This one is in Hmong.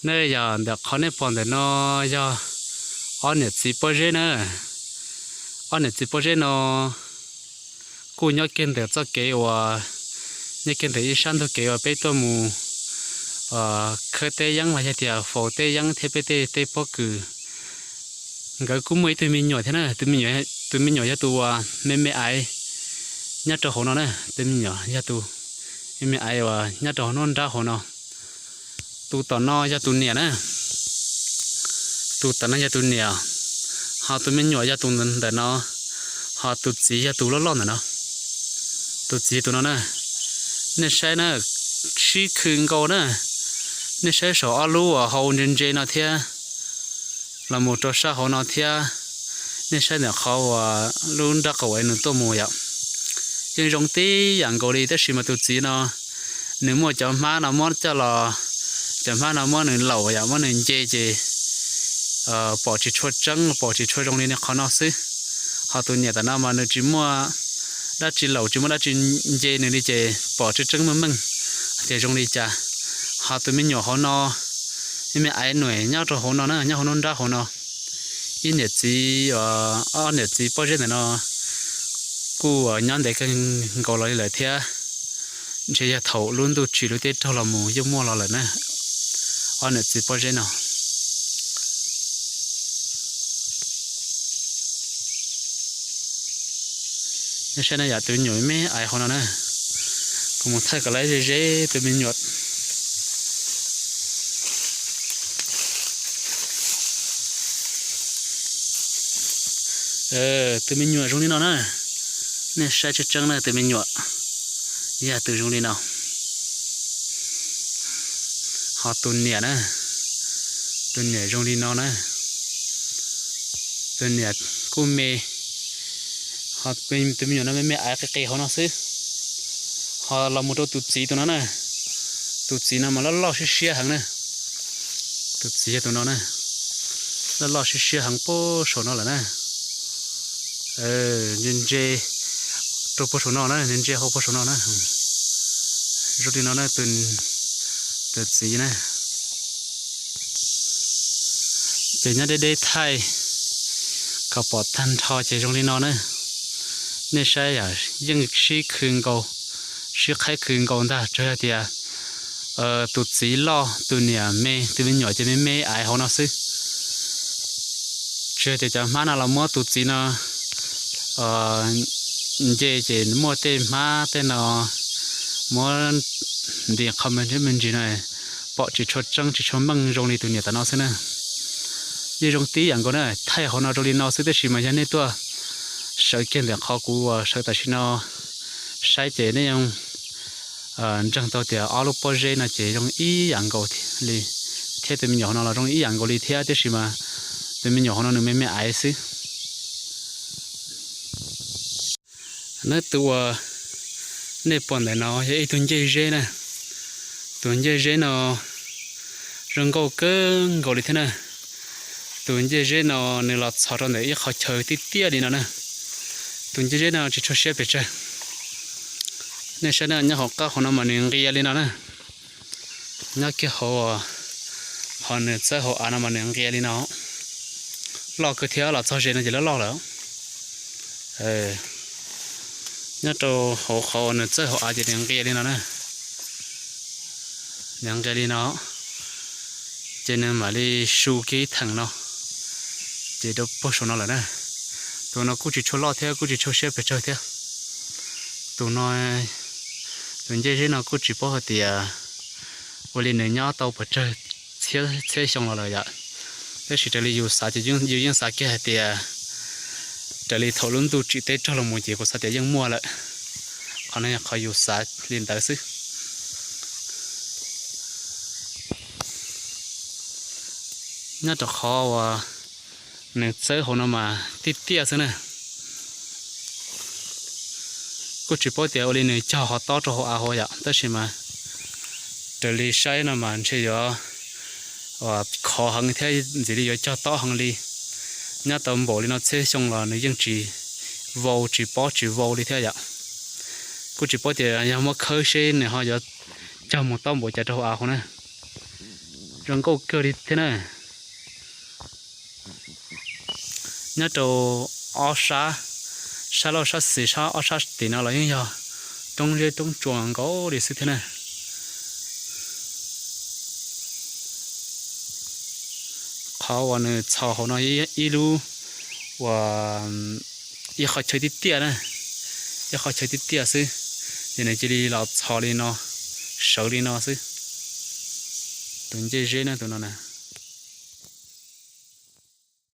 Nej yog ntawm qhov nej pom ntawm no yog ob niam txiv pob zeb na. Ob niam txiv pob zeb no kuj nyob kiag ntawm txoj kev uas, nyob kiag ntawm ib sab ntug kev uas peb tuaj mus khawb teb yeeb los yog tias faus teb yeeb thiab peb tej teb pob kws. Nkawd kuj muaj ib tug me nyuam thiab na, tus me nyuam yog tus uas me me aiv nyob rau hauv no na, tus me nyuam yog tus me me aiv uas nyob rau hauv nruab nrab hauv no. Tus tom no yog tus niam na, tus tom no yog tus niam, ho tus me nyuam yog tus ntawm no, ho tus txiv yog tus loj loj ntawm no. Tus txiv tus no na, nej saib na, sib khw nkaus na, nej saib saum ob lub uas hau ntse ntse no thiab, los mus rau sab hauv no thiab, nej saib ntawm qhov uas lub nrab qaum es nws tuaj mus yom, yeej zoo tib yam nkaus li, tab sis mas tus txiv no nws muaj cov hmab no muab coj los, cov hmab no muab nws laum yom, muab nws nce ces pom tsis tshua tseeb, pom tsis tshua zoo li qhov no xwb. Ho tus niam tom no mas nws tsis muaj dab tsi laum tsis muaj dab tsi nce nws li ces pom tseeb tseeb meej meej tias zoo li cas. Ho tus me nyuam hauv no, me me aiv nuam nyob rau hauv no na, nyob hauv nruab nrab hauv no. Ib niam txiv, ob niam txiv pob zeb ntawm no kuj nyob ntev kawg nkaus los li lawm thiab, ntshe yog thaum lub ntuj tsim lub teb raug los mus yeej muaj los lawm na. Ob niam txiv pob zeb no, nej saib na yom, tus me nyuam me aiv hauv no na, kuv mus thaij kom lawv ze ze tus me nyuam. Tus me nyuam zoo li no na, nej saib tseeb tseeb na, tus me nyuam yog tus zoo li no. Ho tus niam na, tus niam zoo li no na, tus niam kuj me, ho tus me nyuam no me me aiv qis qis hauv no xwb. Ho los mus rau tus txiv tus no na, tus txiv no mas loj loj siab siab heev na. Tus txiv yog tus no na, loj loj siab siab heev puag saum no lawm na. Ntse ntse rau puag saum no na, ntse ntse hauv puag saum no na. Zoo li no na, tus txiv na. Ces nyob deb deb thaij kom pom tag nrho ces zoo li no na. Nej saib yom, yeej sib khw nkaus, sib qhaib khw nkaus ntag, tsuas yog tias tus txiv loj, tus niam me, tus me nyuam ces me me aiv hauv no xwb. Tsuas yog tias cov hmab no los muab tus txiv no nce ces muaj tej hmab tej no muab nti qho me ntsis me ntsis no, pom tsis tshua tseeb tsis tshua meej zoo li tus niam tom no xwb na. Yeej zoo tib yam nkaus na, thaij hauv no zoo li no xwb, tab sis mas yog nej tuaj sawv kiag ntawm qhov kuv uas sawv tam sim no saib ces nej yeej ntseeg tau tias ob lub pob zeb no ces zoo ib yam nkaus li, thiab tus me nyuam hauv no los zoo ib yam nkaus li thiab, tiam sis mas tus me nyuam hauv no nws me me aiv xwb. Neb tus uas nej pom ntawm no yog ib tug ncej zeb na. Tus ncej zeb no zoo nkauj kawg nkaus li thiab na. Tus ncej zeb no nws los txhos rau ntawm ib qhov chaw tiaj tiaj li no na. Tus ncej zeb no tsis tshua siab pes tsawg. Nej saib na, nyob hauv qab hauv no mas nws nqia li no na. Nyob kiag hauv, qhov nws txawb hauv av no mas nws nqia li no. Loj kawg thiab, los txog ze no ces loj loj lawm. Nyob rau hauv qhov uas nws txawb hauv av ces nws nqia li no na. Nws nqia li no, ces nws mam li su kiag ib theem no, ces rau puag saum no lawm na. Tus no kuj tsis tshua loj thiab kuj tsis tshua siab pes tsawg thiab. Tus no, tus ncej zeb no kuj tsis paub hais tias ua li nws nyob tau pes tsawg txhiab xyoo los lawm yom. Tab sis raws li yus xav ces yus yeej xav kiag hais tias raws li thaum lub ntuj tsim teb raug los mus ces kuv xav tias yeej muaj lawm. Qhov no yog qhov yus xav li ntawd xwb. Nyob rau qhov uas nws txawb hauv no mas tiaj tiaj xwb na. Kuj tsis paub tias ua li nws cog ho tob rau hauv av hauv yom, tab sis mas raws li saib no mas ntshe yuav khov heev thiab ntxim li yuav cog tob heev li. Nyob tau npaum li no txhiab xyoo los nws yeej tsis vau tsis pob tsis vau li thiab yom. Kuj tsis paub tias yog muab khawb seb nws ho yuav cog mus tob npaum cas rau hauv av hauv na. Zoo nkauj kawg li thiab na. Nyob rau ob sab, sab laug sab xis, sab ob sab tim no los yeej yog roob zeb roob tsua nkaus li xwb thiab na. Qhov uas nws txhos hauv no ib lub uas ib qhov chaw tiaj tiaj na, ib qhov chaw tiaj tiaj xwb, ces nws cia li los txhos li no, sawv li no xwb. Tus ncej zeb na, tus no na.